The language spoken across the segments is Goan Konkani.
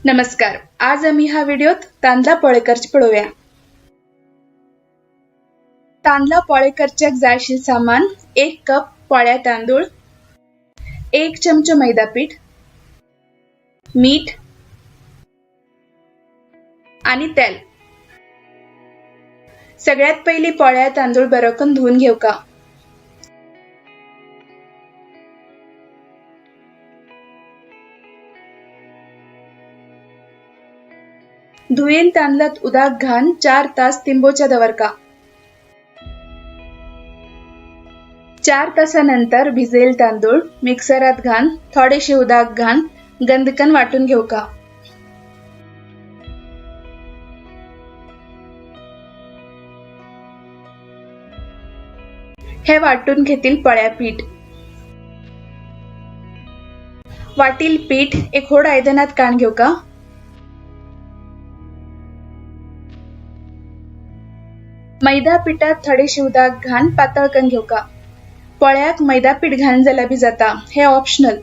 नमस्कार, आज आम्ही हा व्हिडिओत तांदळा पोळे करचे पळोवया। तांदळा पोळे करच्याक जाय आशिल्लें सामान: 1 कप पोळ्या तांदूळ, 1 चमचो मैदा पीठ, मीठ आणि तेल। सगळ्यात पयली पोळ्या तांदूळ बरो करून धुवन घेवका। धुयेल तांदळात उदक घालून 4 तास तिंबोच्या दवरका। 4 तासानंतर भिजेल तांदूळ मिक्सरात घालून थोडेशे उदक घालून गंदकन वाटून घेवका। हे वाटून घेतील पोळ्या पीठ। वाटील पीठ एक होड आयदनात काण घेवका। मैदा पिठात थोडेशे उदक घालून पातळ करून घेवका। पोळ्याक मैदा पीठ घालून जाल्यार बी जाता, हे ऑप्शनल।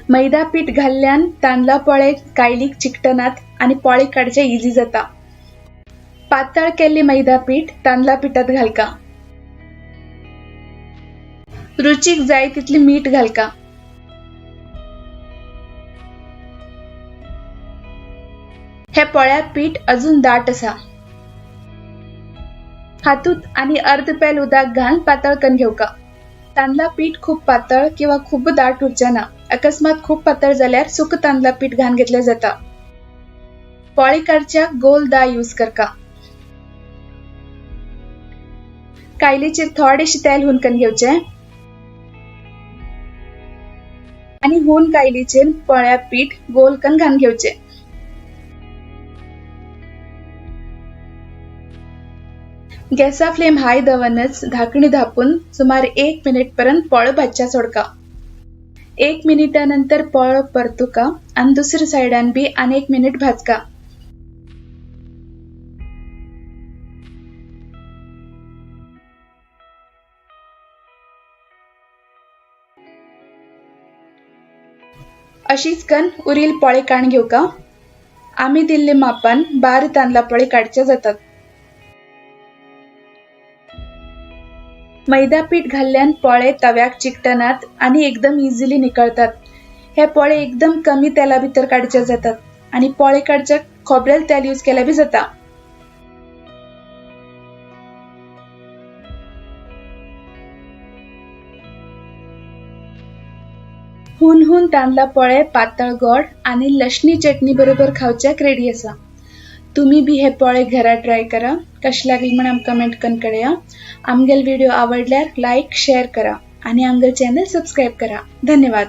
मैदा पीठ घाल्ल्यान तांदळा पोळे कायलीक चिकटनात आणि पोळे काडचे इजी जाता। पातळ केल्ले मैदा पीठ तांदळा पिठात घालका। रुचीक जाय तितली मीठ घालका। हे पोळ्या पीठ अजून दाट आसा। हातूत आणि अर्ध पेल उदक घालून पातळ करून घेवका। तांदळा पीठ खूप पातळ किंवा खूप दाट उरचें ना। अकस्मात खूप पातळ जाल्यार सुक तांदळा पीठ घालून घेतले जाता। पोळी काडच्याक गोल दा यूज करका। कायलीचेर थोडेशें तेल हुनकन घेवचें आनी हून कायलीचेर पोळ्या पीठ गोल करून घालून घेवचें। गॅसा फ्लेम हाय दवरनच धाकणी धापून सुमार 1 मिनिट पर्यंत पोळो भाजच्या सोडका। 1 मिनिटा नंतर पोळो परतुका आणि दुसऱ्या सायडान बी आनी 1 मिनिट भाजका। अशीच कन उरील पोळे काण घेवका। आमी दिल्ले मापान 12 तांदळा पोळे काडचे जातात। मैदा पीठ घाल्ल्यान पोळे तव्याक चिकटनात आणि एकदम इझिली निकळतात। हे पोळे एकदम कमी तेला भितर काडचे जातात आणि पोळे काडच्याक खोबरेल तेल यूज केल्यार बी जाता। हुन हुन तांदळा पोळे पातळ गोड आणि लसणी चटणी बरोबर खावच्याक रेडी आसा। तुम्ही बी हे पोळे घरा ट्राय करा। कशें लागले म्हण आमकां कमेंट करून कळया। आमगेल व्हिडिओ आवडल्यार लायक शेअर करा आणि आमगेल चॅनल सबस्क्राईब करा। धन्यवाद।